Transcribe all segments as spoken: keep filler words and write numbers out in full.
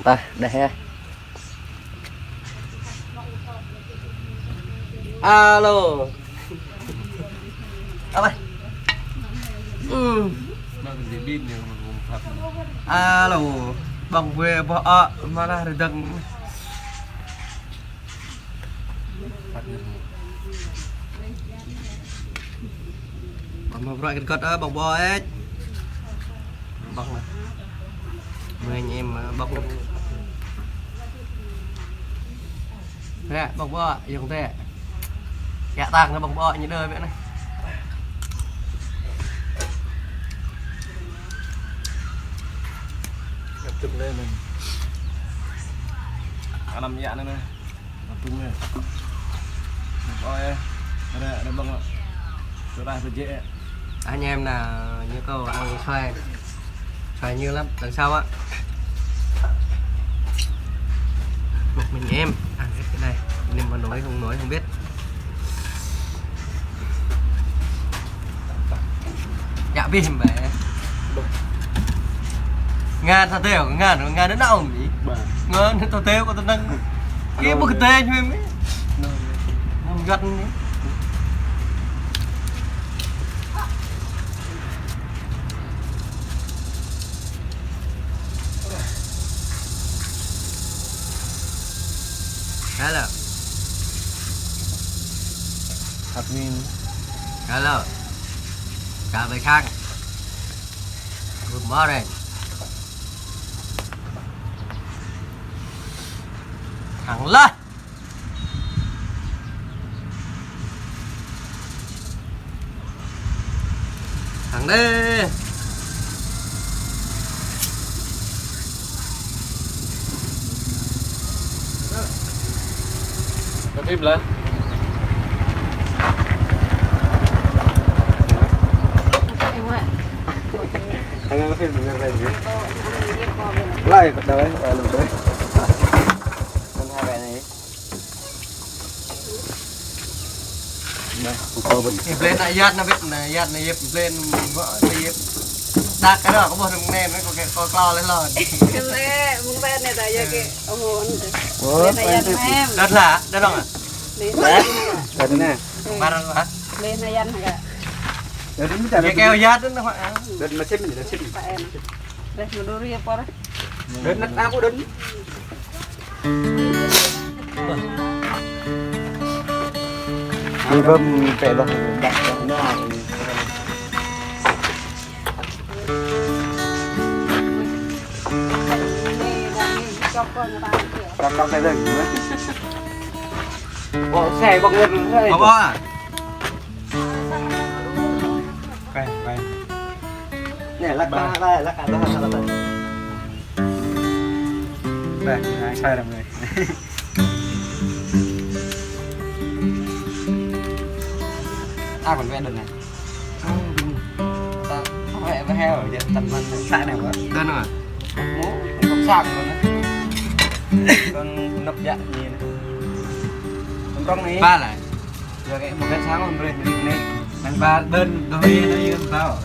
Tah, đeh yơh. Alo. Apa? Hmm. Alo. Ƀơ̆ng ƀuê ƀơ̆ng ă, mơnah rơdơ̆ng. Ƀơ̆ng mă bruă kơt kơt, ơ, ƀơ̆ng ƀơ̆ng ĕč. Ƀơ̆ng mă. Mơi ñu em, ơ, ƀơ̆ng. Ră, ƀơ̆ng ƀơ̆ng, yŏng tĕ. Yă tang nă ƀơ̆ng ƀơ̆ng ñu đơi ƀĕ nă. Ngập chụp lên nè. Anăm yă nè nè. Ngập chụp nè. Ngập ơi. Ada, ada bang. Sudah rejek ya. Anh em là như cô ăn xoài. Xoài nhiều lắm, lần sau á. Một mình em ăn hết cái này. Nên mà nổi không nổi không biết. Yă bih mă. Ngă tơteo, ngă, ngă đơ nao mă. Ngă tơteo kơ tơnăng. Kơ ƀu kơtê ñu mă. Ngă găt mă. Hello. Admin. Hello. Chào bài khang. Good morning. Thẳng lơ. Thẳng đi. Có phim lắm. Anh có phim được cái gì? Lại bắt đầu ấy, lại lụt đấy. Con hai cái này. Ih, blĕ nă yăt nă bĕ, nă yăt nă yĕp, blĕ nă yĕp. Đak kơ nă, kơ ƀuh nă mơ̆ng anai, kơ kơ kơ klâo leh lŏn. Kơ lĕ, mơ̆ng anai nă, ta yơh kơ, ơ, mơ̆ng anai. Ơ, blĕ nă yăt nă em. Đơ̆t hă, đơ̆t hŏng hă? Blĕ nă. Đơ̆t nă. Bar hă? Blĕ nă yăt nă kơ. Đơ̆t nă. Yơh kơ yăt nă hŏ. Đơ̆t mă sĭm, đơ̆t sĭm. Blĕ mă đôr yơh pơr. Đơ̆t nă aku đơ̆t. Đi bơm pẹ lŏ. Cọc cọc cái rơ̆ng. Bỏ xe, bỏ người. Bỏ, bỏ à? Quay, quay. Nè, lắc, lắc, lắc, lắc, lắc, lắc. Đây, hai sai rồi. À, còn vẽ đợt này. Vẽ, vẽ heo, vẽ tầm văn xã này quá. Đơn à? Mũ, không sang luôn á. Con nập dạ nhìn. Con trong này. Ba lại. Giờ cái một cái sáng con brand này. Đang ba đơn, đơn, đơn, đơn, đơn,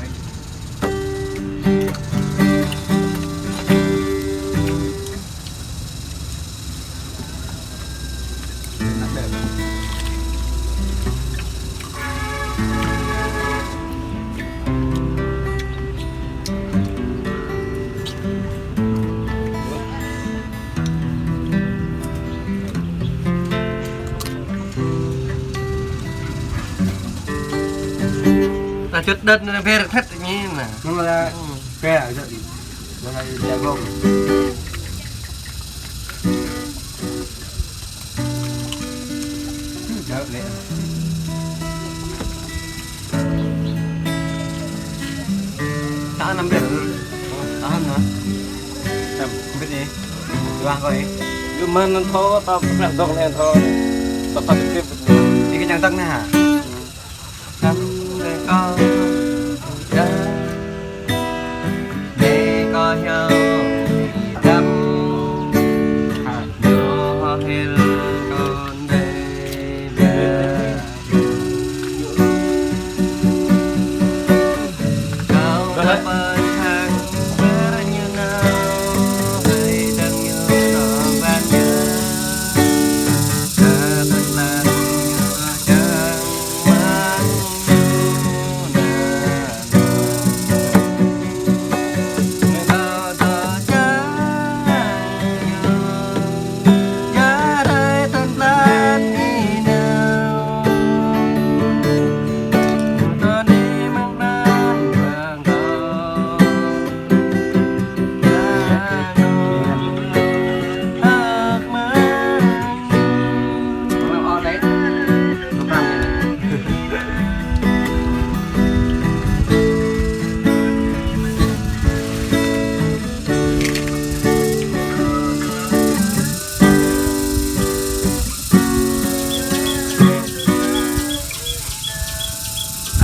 Ta čut đơ̆t nă ber thĕt ñu nă. Nă la. Ber. Nă la jagung. Đơ̆t lĕ. Tahan năm đêm. Tahan hă? Năm, không biết đi. Doang koi. Yua mơ̆n anŭn thâo, ta pơplah dŏ lĕ thâo. Ta ta tiếp. Đi cái chăng tắc nè hă? Năm đêm con. Đe kơ heo đăm. Hă? Yo hel kon đe đe. Kâo đa pơthang ber ñu nao, hơi đăng yo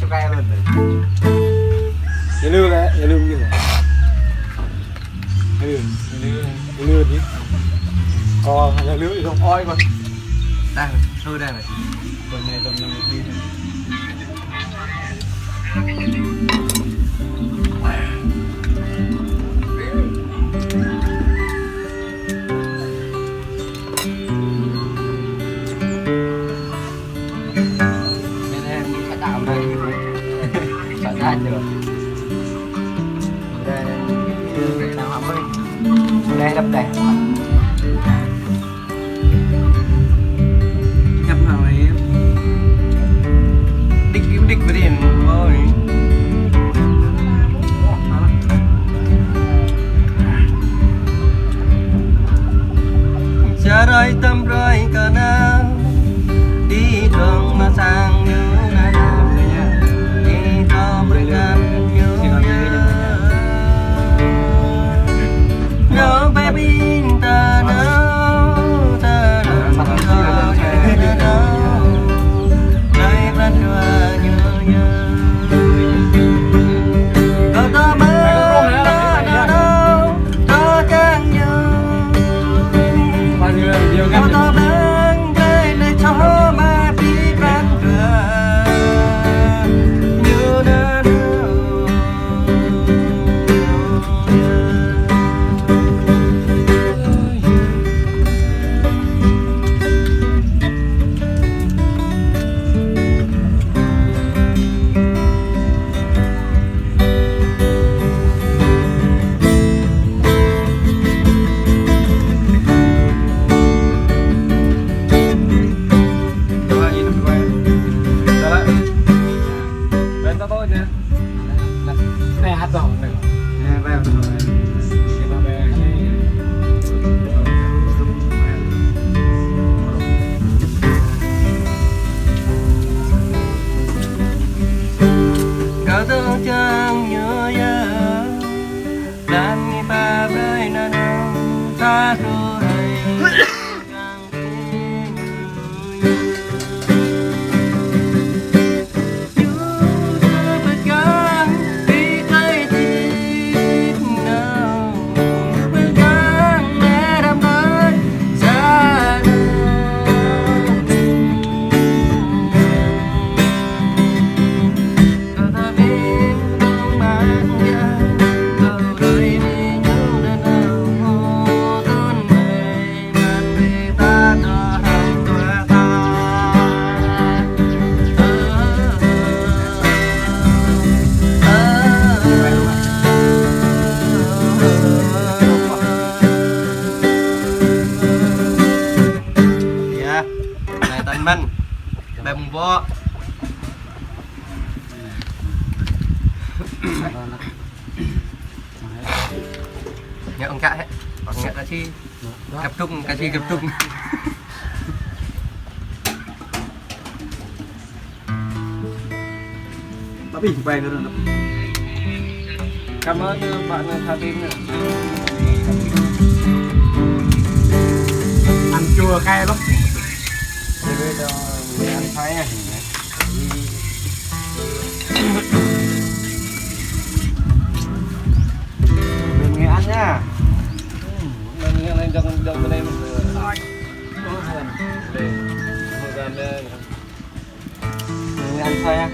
Suka ya lu. Ya lu lah, ya lu gitu. Ya lu, ya lu, ya lu đi. Ơ, ya lu, không oi con. Đang, thôi đang rồi. Con này tầm năm đi. Nên em đi khai đạo đây. Sợ ra chưa? Đây, đang học đây. Đây, đập đây. Nhập vào em. Ƀai mơ̆ng ƀô̆. Ñu ŏng čă hĕ. Ŏng čă kơ si. Găp tŭng, kơ si găp tŭng. Tapi, ƀai ngơ rơ̆n. Cảm ơn bạn Hà Tín nữa. Ăn chua cay lắm. Thì bây giờ mình ăn Thái à? Mình nghe ăn nha. Mình nghe ăn trong, trong bên đây mình. Đây. Ăn xoay á.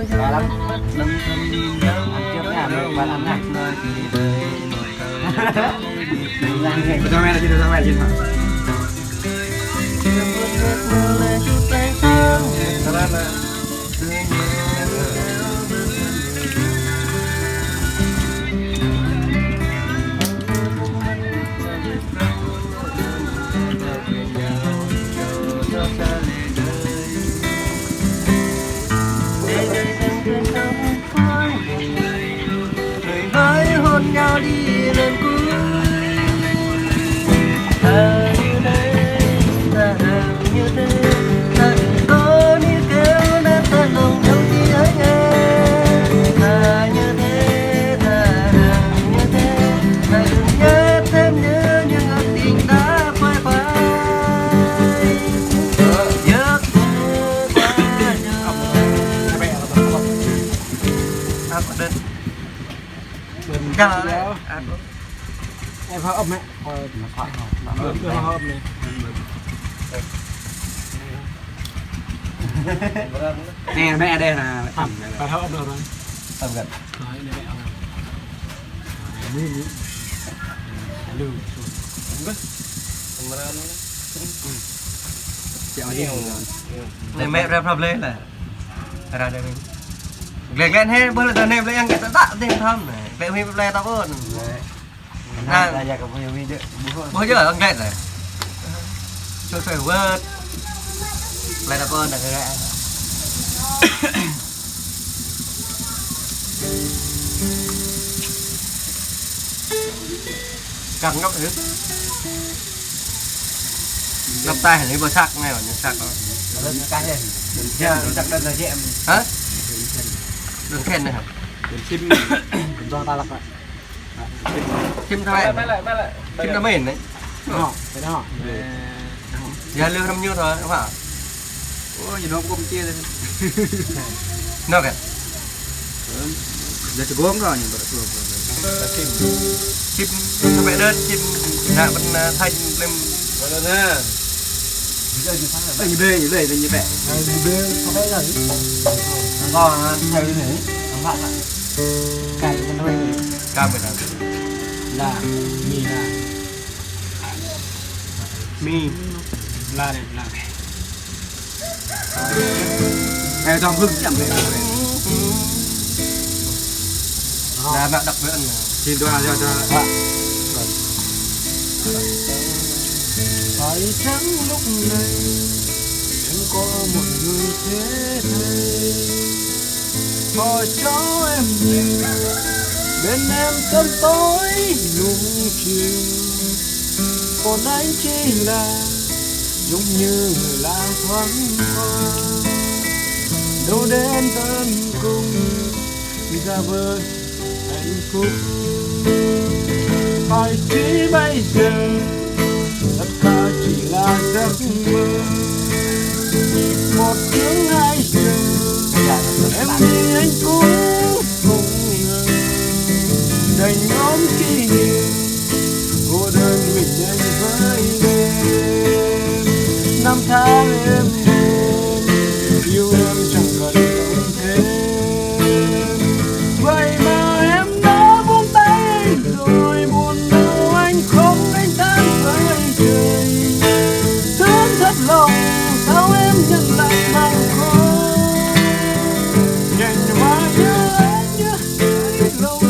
Cay lắm. Ăn trước nha, bạn ăn nha. Tôi cho mẹ là chị, tôi cho mẹ là chị hả? Em hao ôp mẹ. Em hao ôp mẹ. Nè, mẹ đây là. Em hao ôp đâu rồi? Ôp gần. Rồi, đây mẹ ôp. Lu, lu. Lu. Kamera lu. Siap aja. Ini mẹ rap rap leh lah. Rap deh. Glek glek hĕ, ƀơi lŏn anai ƀơi yang kita tak deh tham. Glek hĕ ƀơi ta pun. Nah, ya kamu yang video. Ƀơi yơh glek deh. Sui sui wơ̆t. Ƀơi ta pun dah glek. Căng ngập hĕ. Ngập tay hĕ, ƀơi săk anai, ñu săk. Đơn cai hĕ. Đơn cai, đơn cai đơn là chị em. Hả? Đơn khen này hả? Đơn sim. Đơn do ta lắc ạ. Sim thôi. Mai lại, mai lại. Sim là mình đấy. Ờ, cái đó. Giờ lừa năm nhiêu thôi, đúng không? Ơ, ñu nŏp kơ ƀing ta. Nŏp kơ? Ơ, ñu čơgông kơ ñu ƀă tui kơ. Sim, sim sampai đơn, sim nă ƀing, ơ, Thái lem. Ơ, ñu bê, ñu bê, ñu bê. Ơ, ñu bê, sampai đơn. Nă kơ, ơ, Thái lem. Nă kơ. Cam kơ nă. Cam kơ nă. La, mi la. Mi. La đê, la. Ê, dòng hưng chậm này. Là bạn đọc với anh. Xin đùa cho, cho. Phải chăng lúc này em có một người thế này? Thôi cho em đi, bên em sớm tối nụ chiều. Còn anh chỉ là giống như người lạ thoáng qua, đâu đến tận cùng, ra vơi hạnh phúc. Phải chỉ bây giờ tất cả chỉ là giấc mơ. Một sớm hai giờ em đi anh cũng không ngờ, đành ôm kỷ niệm cô đơn mình anh với đêm. Năm tháng em buồn, yêu em chẳng cần nói thêm. Vậy mà em đã buông tay rồi, buồn đau anh không, anh tan vơi trời. Thương thật lòng, sao em nhận lại bằng không? Nhành hoa nhớ anh nhớ lâu.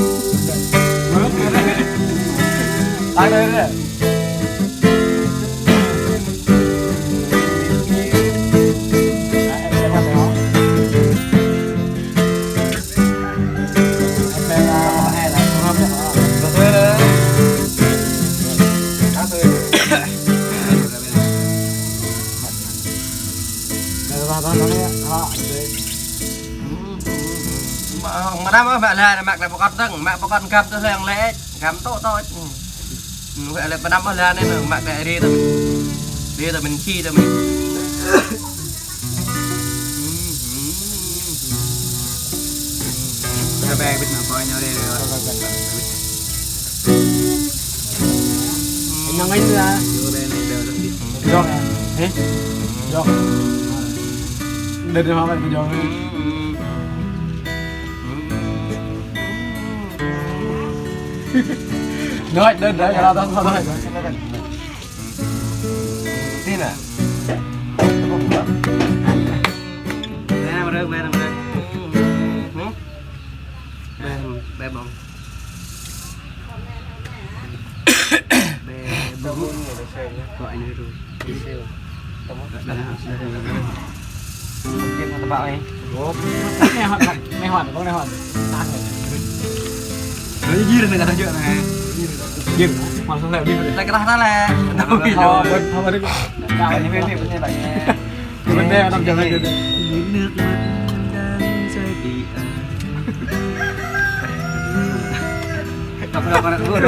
Ai đây đây? Mă-, mă năm mă lĕ, mă lĕ pơkŏn tơ̆ng, mă pơkŏn găm tơ̆ lĕ, găm tŏ tŏ. Mă lĕ pơnăm mă lĕ anai, mă lĕ rê tơ̆. Rê tơ̆ mĭn chi tơ̆ mĭn. Kơ bê bĭt mă pơkŏn ñu rê rê. Năng ai ra. Dŏ. Hê? Dŏ. Đợt đi hoa mẹ dŏ. Nói, đợt đấy là tao nói. Tin à? Bê năm rơ̆k, bê năm rơ̆k. Bê, bê bông. Bê bông. Gọi anh ấy rồi. Gọi anh ấy rồi. Mẹ hỏi, mẹ hỏi, con mẹ hỏi. Nó dí rồi, người ta nói chuyện này. Dí rồi, mà sao lại dí rồi? Ta kơ ta lĕ. Thôi, thôi, thôi, thôi. Đào này, bên này, bên này, bên này. Bên đây, năm giờ này, bên này. Những nước mắt đang rơi vì ai. Đọc, đọc, đọc, đọc, đọc,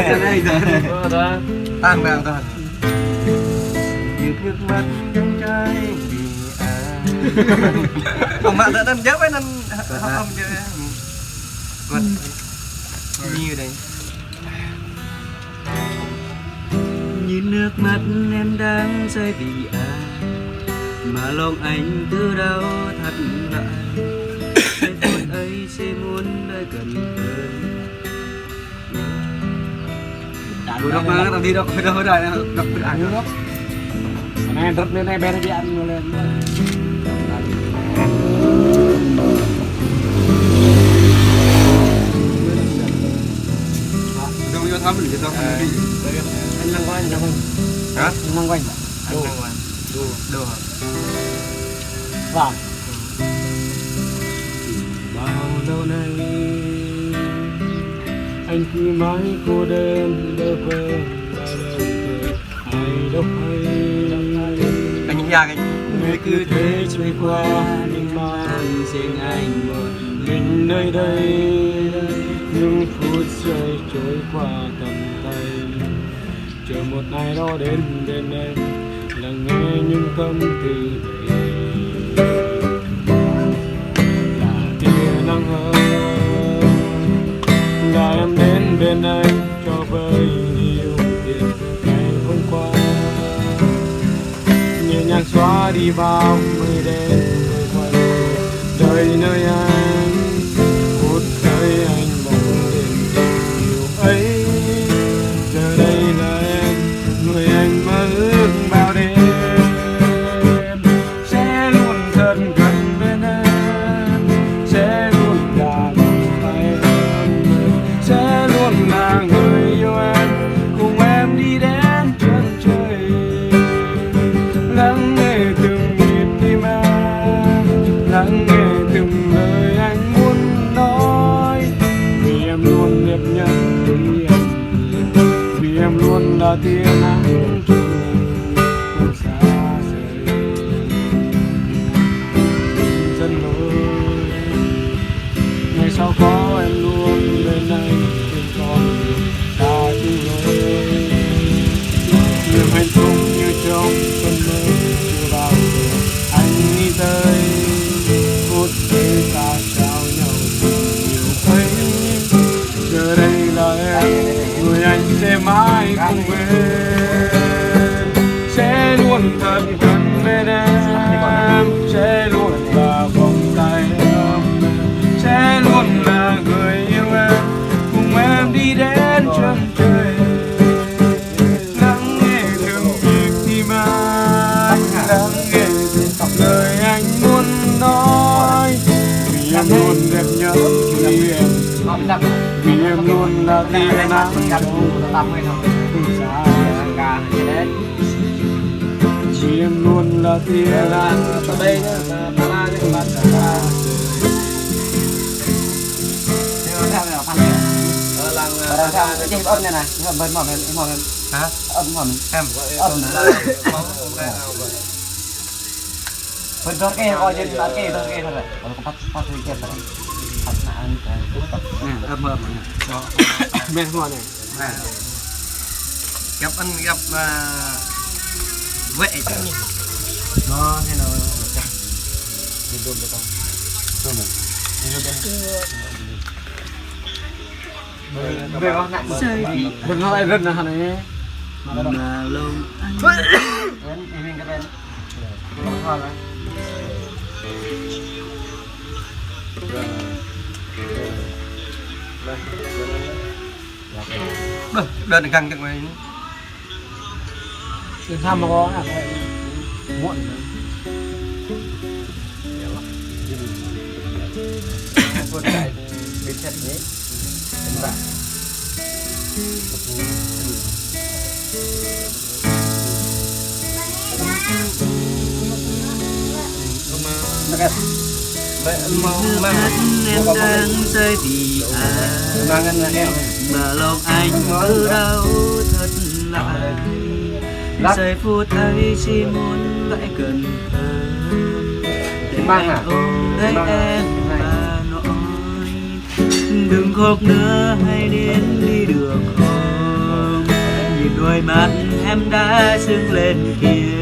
đọc, đọc. Tăng, tăng, tăng. Những nước mắt đang rơi vì ai. Ông mă đợt năm giờ phải năm, ông giờ. Còn nhiều đây. Những nước mắt em đang rơi vì ai, mà lòng anh cứ đau thắt lại. Giây phút ấy sẽ muốn lại gần hơn. Đọc mà, đọc đi, đọc, đọc, đọc, đọc, đọc. Anai, drop anai, anai, bê anai, bê anai, bê anai. Dong yo tham, yo tham. Anh Năng Quang, Năng Quang. Hả? Anh Năng Quang. Anh Năng Quang. Đô. Đô hả? Vâng. Bao lâu nay anh cứ mãi cô đơn bơ vơ, ai đâu hay. Anh Hiền, anh. Ngày cứ thế trôi qua, miên man riêng anh một mình nơi đây. Những phút giây trôi qua tầm tay, chờ một ai đó đến bên em, lắng nghe những tâm tư về em. Là tia nắng ấm, là em đến bên anh, cho vơi đi ưu phiền ngày hôm qua. Nhẹ nhàng xóa đi bao mây đen, mây quanh cuộc đời nơi anh, phút giây anh bóng đêm tình yêu ấy. Giờ đây là em, người anh mơ ước bao đêm. Sẽ luôn thật gần bên em, sẽ luôn là vòng tay ấm êm, sẽ luôn là người yêu em, cùng em đi đến chân trời. Lắng nghe từng nhịp tim anh, lắng nghe từng lời anh muốn nói. Vì em luôn đẹp nhất, vì em, vì em luôn là tia nắng trong phút xa rời. Dần lối, ngày sau có em luôn bên anh trên con đường ta chung lối. Niềm hạnh phúc như trong cơn mơ, chưa bao giờ anh nghĩ tới. Phút giây ta trao nhau tình yêu ấy, giờ đây là em, người anh sẽ mãi không quên. Sẽ luôn thật gần bên em, sẽ luôn là vòng tay ấm êm, sẽ luôn là người yêu em, cùng em đi đến chân trời. Lắng nghe từng nhịp tim anh, lắng nghe từng lời anh muốn nói. Vì em luôn đẹp nhất, vì em, vì em luôn là tia nắng trong phút xa rời. Vì em luôn là tia nắng trong phút xa rời. Hả? Ôm, ôm. Thôi, dŏ kơ, kơ, dŏ kơ, dŏ kơ, dŏ kơ. Kalau kơ păt, păt, dŏ kơ, păt. Păt, nah, ăn, ăn, păt. Nah, ăp, ăp, nah. Meh semua nih. Nah. Găp ăn, găp, ơ, wĕ ih. Nó, thế nó, găp. Đi đun được không? Không. Đi đun được. Đừng nói lại rất là hẳn ấy. Mà lòng anh. Bơ, đơ̆n găng čang mơi. Đơ̆n hăm mă kơ, ah, muôn. Phun tai, bịt sét nhé. Đơ̆n bă. Nước mắt em đang rơi vì ai mà lòng anh cứ đau thật lạ. Giây phút ấy chỉ muốn lại gần hơn để anh ôm lấy em và nói. Đừng khóc nữa, hãy đến đi được không? Nhìn đôi mắt em đã sưng lên kia.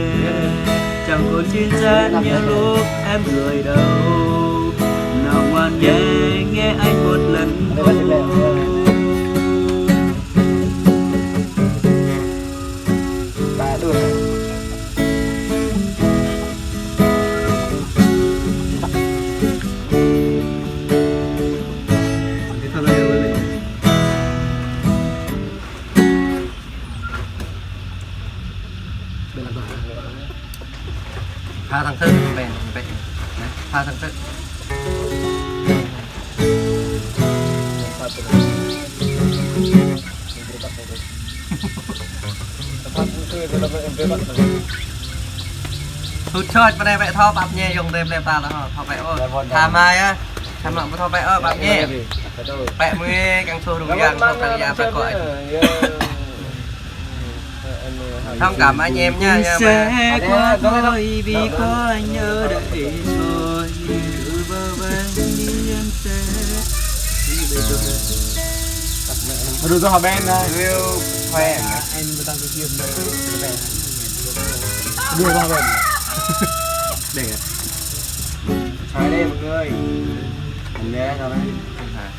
Chẳng còn duyên dáng như lúc em rời đâu. Nào ngoan nhé, nghe anh một lần thôi. Pha thằng Thư bên, bên. Pha thằng Thư. Hụt choj, bơnai bĕ thâo pap ñe, yŏng tê ple ta lah, thâo bĕ ôh. Tha mai ah, tha mă thâo bĕ ôh, pap ñe. Bĕ mui kăng suh rung yang, thâo kăng ya bĕ kơ. Thông cảm anh em nha, nha. Sẽ qua thôi vì có anh ở đây rồi. Cứ bơ vơ đi em sẽ. Aduh, tuh haben dah. Real fan. Anh bắt đầu kêu. Aduh, tuh haben. Đây à? Hai đây mọi người. Anh nhé, sao đấy? Hai.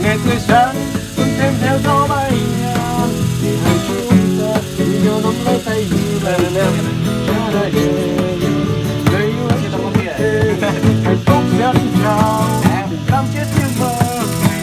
Ngày tươi sáng thêm theo gió bay, thì hãy chúng ta cùng nhau nắm lấy tay như vậy. Đời yêu hãy hạnh phúc dâng trào, thắm thiết những mơ ngày.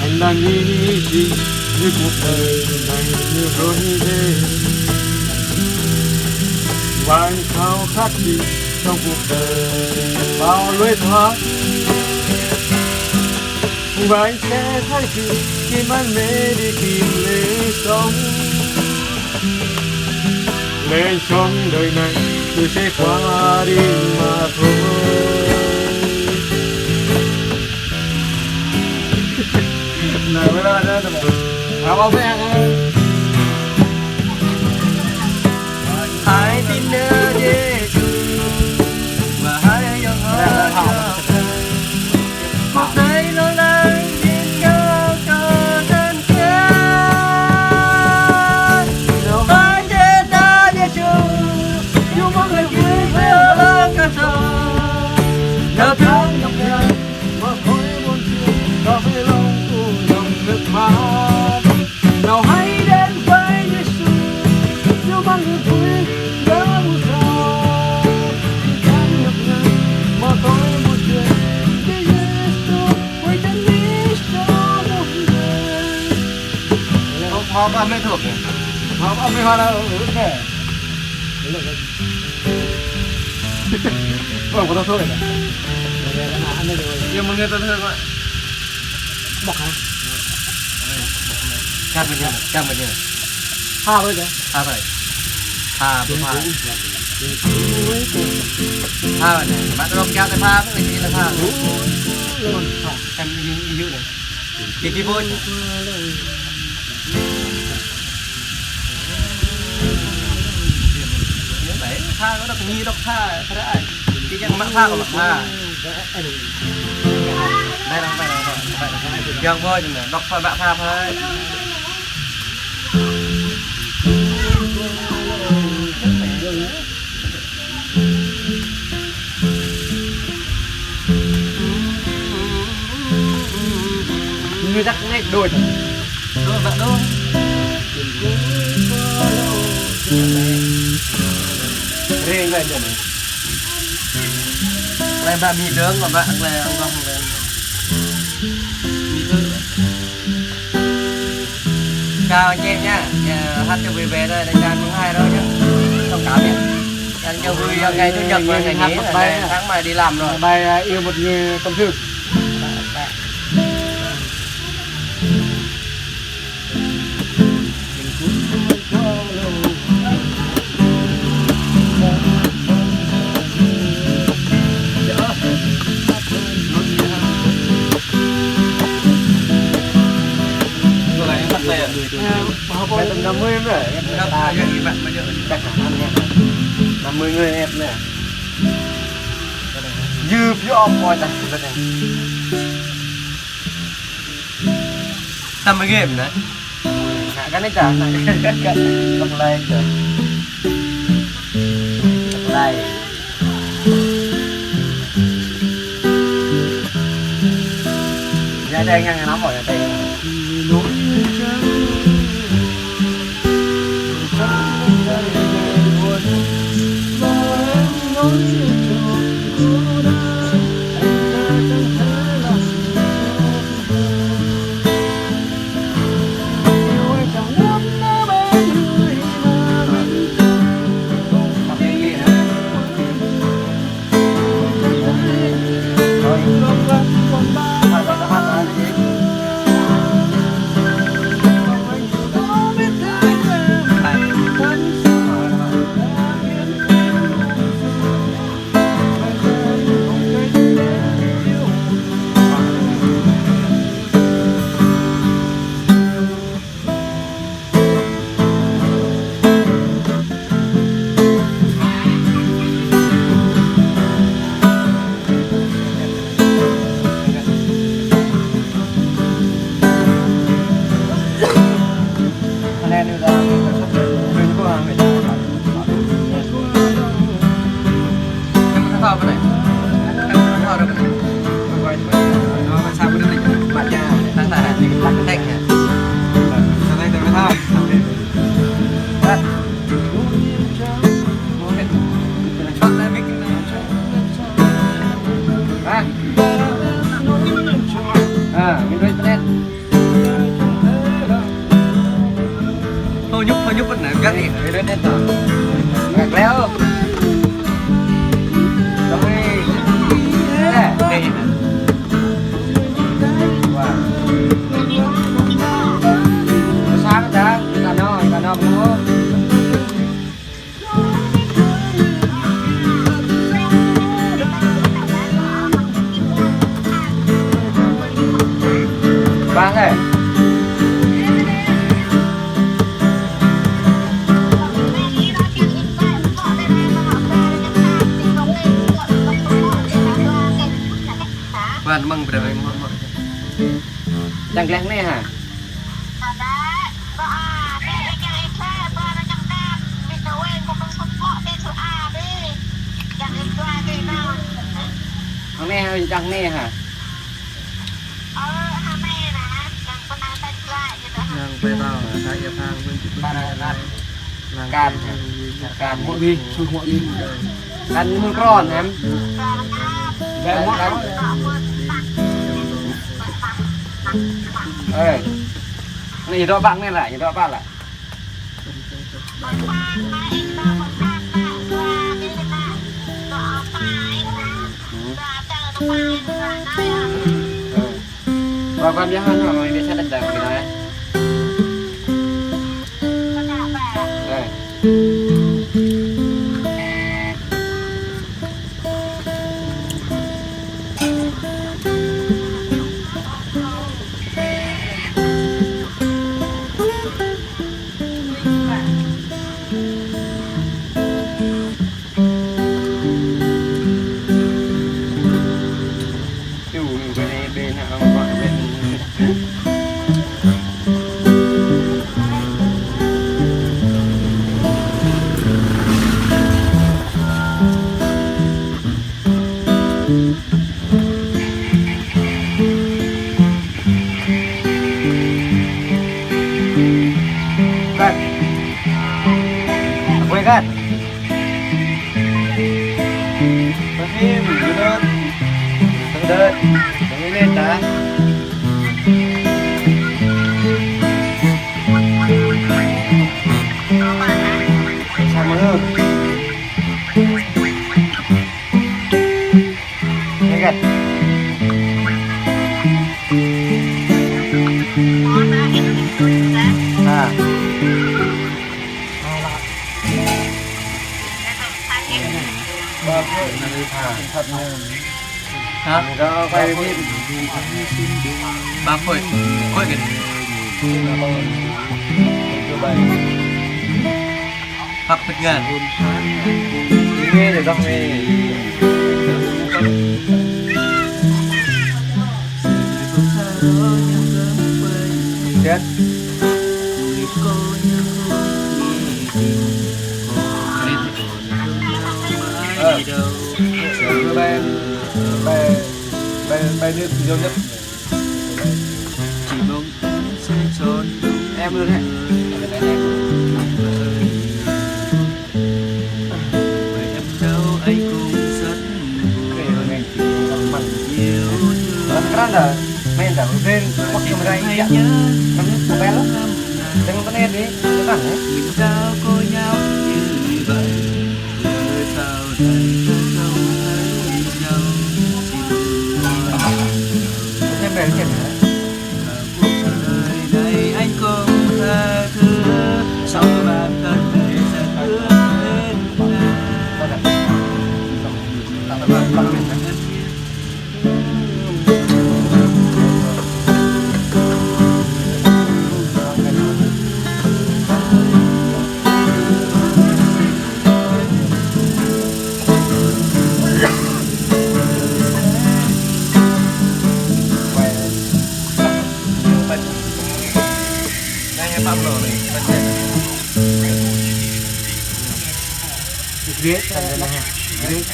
Anh đang nghĩ gì như cuộc đời này như rồi đi. Và anh khao khát gì trong cuộc đời bao lối thoát. Và anh sẽ thay vì khi mãi mê đi tìm lối sống. Lẽ sống đời này rồi sẽ qua đi mà thôi. Nào, bye bye, bye bye. Hãy tin nơi Giê-su và hãy dâng hơi thở. Một giây lo lắng nhìn ngó cho thân thế. Hãy tin nơi Giê-su, dù mong người vui với ơn cả trời. Đau thương nhọc nhằn, mà thôi buồn phiền, ta phải lòng u dòng nước mắt. Nào hãy đến với Giê-su, dù mong người vui đã buông xa. Những tháng nhọc nhằn, mà thôi buồn phiền, để Giê-su với chân lý cho một người. Mau, mau apa, Mẹ, thuộc? Mau apa, Mẹ, mana? Oke. Ơ, có thôi. Iă, mơ̆ng anai tơlơi mă. Bŏk hă? Cam bên này, cam bên này. Pha thôi chứ. Pha thôi. Pha, pha. Pha bên này. Bạn đọc kéo tay pha, mới chỉ là pha. Em yên, yên này. Kiki bôi. Pha, có đọc nhi đọc pha, pha đã. Cái chân mă pha, có mă pha. Đây, đây, đây, đây, đây. Yang bôi, đọc pha, mă pha, pha. Ñu chắc nét đôi. Đôi, bạn đôi. Riêng đây, đây. Đây, bạn mì nướng, còn bạn, đây, ông Long, đây. Mì nướng. Chào anh chị em nha. Ờ, hát cho vui vẻ thôi, đánh đàn mùng hai thôi nhá. Thông cảm nhé. Anh cho vui, ờ, ngày chủ nhật và ngày nghỉ, tháng mai đi làm rồi. Bài, à, Yêu một người tâm sự. Năm mươi mà. Năm mươi người em nè. Dư phiếu ôm coi ta. Năm mươi game nè. Ngă kơ anai ta, ngă kơ, kơ, kơ, kơ play ta. Kơ play. Nhà đây ngăn ngăn nóng rồi, nhà đây. Ơ. Dong ih. Ơ, dih. Wah. Pơsang dang, kano, kano pơnguh. Bang ơi. Ƀuăn mơ̆ng brơi mơ̆ mơ̆. Čang gleh anai hă? Anai hă, čang anai hă? Yang ƀai tao, ta ia phang, ƀuăn či ƀuăn či anai. Kan, kan, muă ƀing, suh muă ƀing. Kan mưn kron, em. Ƀai muă. Ê, anai dŏ ƀă anai lah, dŏ ƀă lah. Hmm. Ơ. Ƀă ƀă biă hă, anai biă sa đăt đăt kơ anai. Ơ. Kat. Apa ya, Kat? Pasti, bener. Bener. Yang ini, dah. Sama lu. Ini kan. Nah. Hả? Ba phơi. Khối kìa. Hăp tơngan. Ini dong nih. Lihat. Ơ, ơ, ơ, ơ, ơ, ơ, nước dâu nhất. Em luôn hả? Em đâu anh cũng rất buồn. Ơ, kran dah, main dah, udah, waktu mereka injak, kamu sepel, jangan pernah di depan ya. Mình sao cô nhau như vậy, lỡ sao đành không thấy nhau. Em bèn chuyện hả? Cuộc đời này anh không tha thứ, sau bàn tay sẽ hứa em. Great, tanda lah. Great.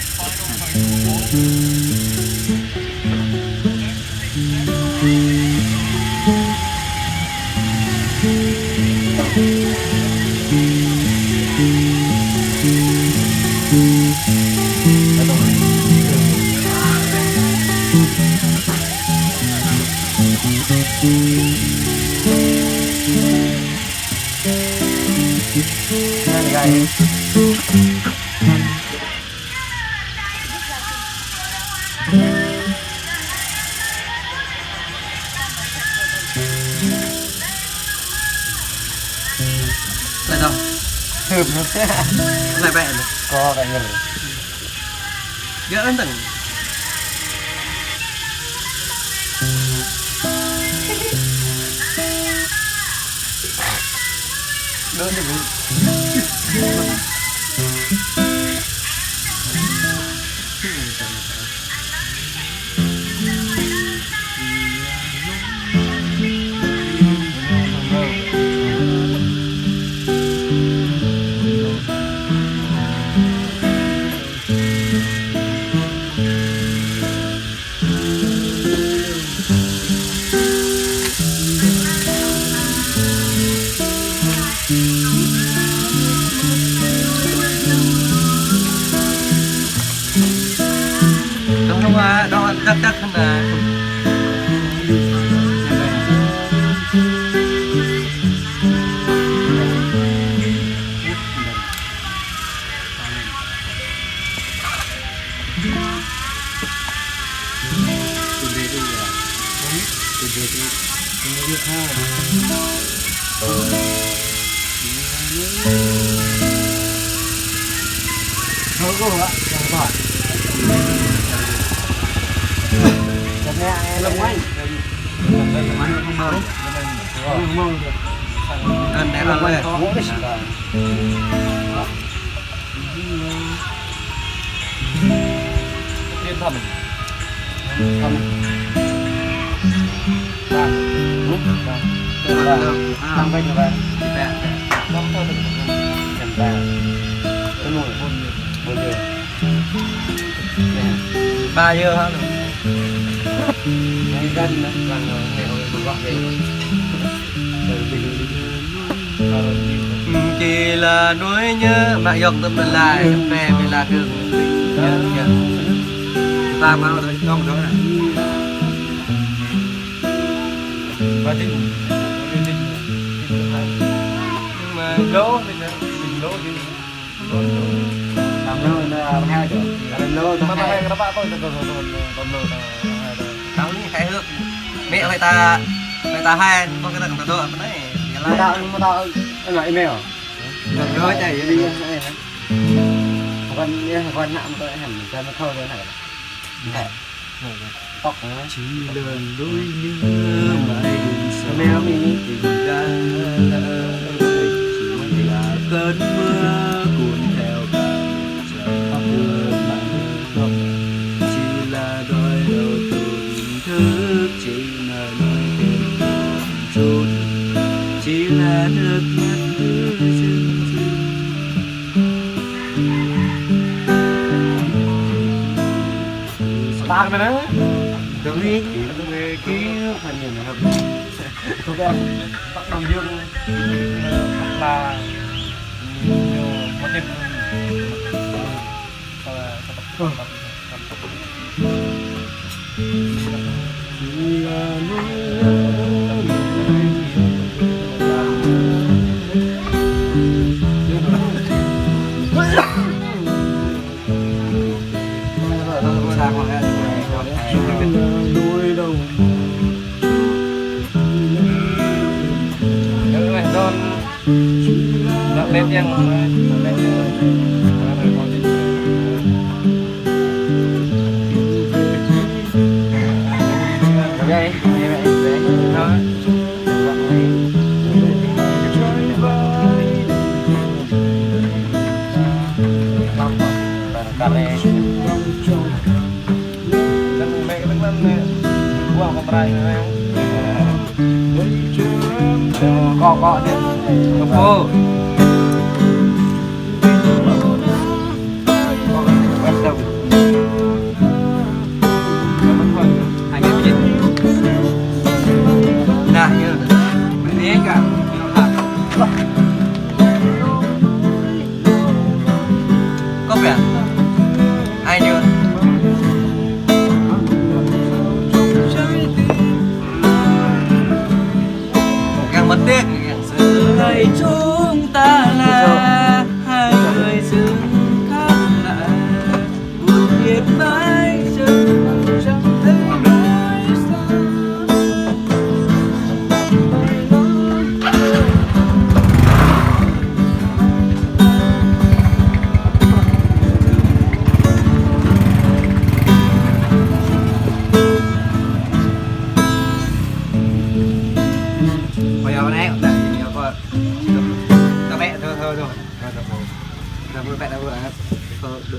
Nah, guys. Anai bĕ anai. Kơ bĕ ngơ̆. Gơ̆ ơn tơ̆ng. Đơ đi. Dong dong ah, dong dăk dăk hơna. Ba yơ hă lơ. Anai găn anai, găn anai, anai, anai, anai. Chỉ là nỗi nhớ, mă yŏng tơm mơlai, tơm pe mơlai kơ. Yơ, yơ. Ta mă đong đong anai. Ba đing. Đing. Mă lô, đing lô, đing. Lô, lô. Tam lô, lô, hai lô. Tam lô, tam hai. Tam hai, kenapa kau itu, tuh, tuh, tuh, tam lô, tam hai, tuh. Tam ni hài hước. Mẹ hơi ta, hơi ta hai, có cái đó còn ta đô, apa nih? Mă tao, mă tao, anai email. Tam lô chạy đi. Đi, anai, anai. Không quan, không quan ngại, không quan ngại, không quan ngại. Chỉ là nỗi nhớ mãi đằng sau tình ta. Chỉ là cơn mưa cuốn theo cả một giấc mơ màng mông. Chỉ là nỗi đau thổn thức, chỉ là nỗi phiền muộn trút, chỉ là nước mắt cứ rưng rưng. Tang mơ̆n. Dong ni, dong ni kí phần nhìn hăm. Tụi em bắt đầu dương là một đêm. Kok, kok, dia. Kok. Nah, iya. Ini kan. Kok ya? Ayo. Yang penting, yang Hai chúng ta là hai người xứng đáng là buồn biết mãi, chẳng thấy lối xa.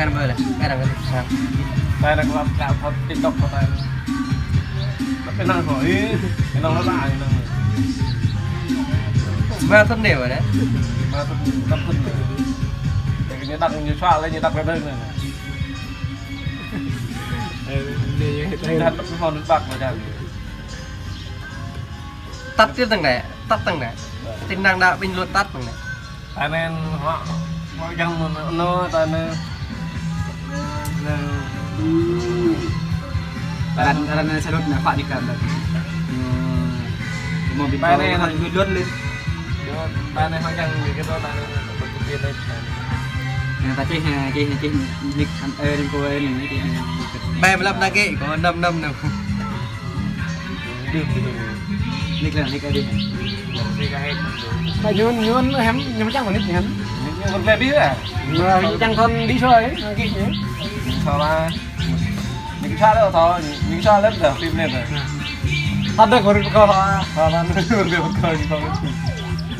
Phen bơ lah, phen bơ lah. Phen bơ lah, phen TikTok bơ lah. Tapi năng kok, ih, năng lah, năng. Ba thun đeo bơ lah. Ba thun, năm thun đeo. Jadi ñu đăng, ñu soal, ñu đăng bơ lah. Ơ, ñu, ñu, ñu. Ñu đăng bơ lah, ñu đăng bơ lah. Tắt tiếp tầng này, tắt tầng này. Tin năng đã bình luận tắt tầng này. Tơnăn hŏ, hŏ yang mơ̆n nô tơnăn. Nă. Tơnăn, tơnăn salut nă, pă ni kan tơnăn. Hmm. Mơ̆ bi tơnăn hŏ, hŏ, hŏ, hŏ. Tơnăn hŏ yang bi kơ tơnăn, tơnăn. Nă, ta čih, čih, čih, nik, ơ, nik kơ, nik, nik. Bai mlăp nă kơ, kơ năm, năm, năm. Nik lah, nik adih. Bai ñun, ñun, hem, ñun čang nik hem. Nik ñun kơ adih lah. Ñun čang thon đi soi, nik ñun. Salah. Nik sa lah, tao, nik sa lah dah, phim nih dah. Ada guru kơ, ha, ha, ha, guru kơ, kơ, kơ.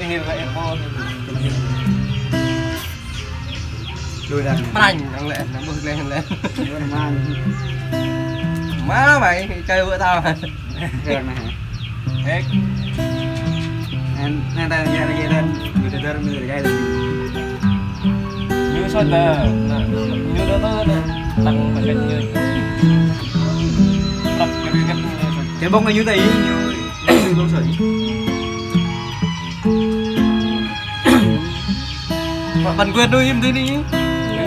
Ih, ih, ih, ih. Lui ra. Mranh, ang lĕ, ang bơh lĕ, lĕ. Lui ra mranh. Mă mày, chơi vợ tao. Được này. Hek. Nên, nên ta, nên ta, nên ta, người ta, người ta, người ta. Ñu soi ta, na, ñu đó, đó, đó. Tăng mà cái ñu. Prăk cái ñu. Cái bông này ñu tây. Ñu, ñu bông soi. Bạn, bạn Quyền đôi em thế này.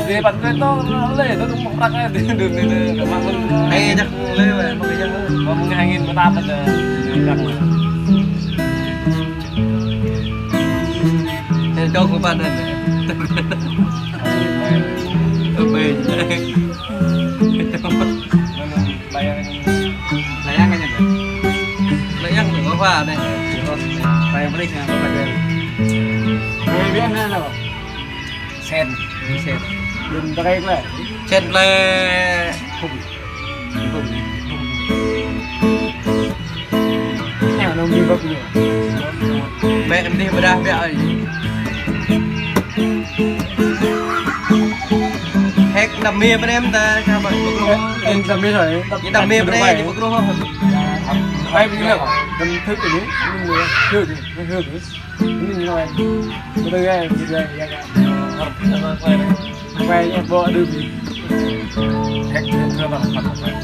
Thế bạn Quyền nó, nó lê, nó cũng bằng prăk ấy, thì được, thì được, các bạn mình. Ê, chắc lê vậy, bằng cái chắc. Bằng hai nghìn mười tám mình, ờ, prăk mà. Thế cho của bạn này. Ở bên. Bayang. Bayang aja, Pak. Bayang tuh, apa ada? Bayang beli sama apa ada? Bayang biasa lah, Pak. Sen, sen. Belum terakhir lah. Sen le. Không. Không. Em nó nghi bốc nữa. Mẹ em đi mà đang bẹo ấy. Hek đam mê bên em ta, sao mà bốc luôn? Em đam mê rồi. Đam mê bên em, bốc luôn. Bay bên em. Đam thức rồi. Hương, hương, hương. Hương rồi. Bơ tơ gai, bơ tơ gai. Quay nhé, bộ đư bì. Hek, hek, hek, hek.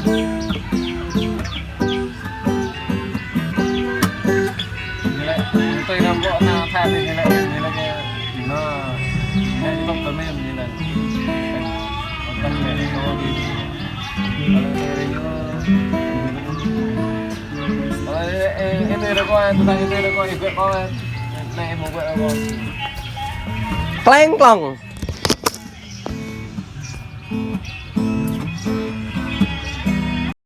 Kleng klong.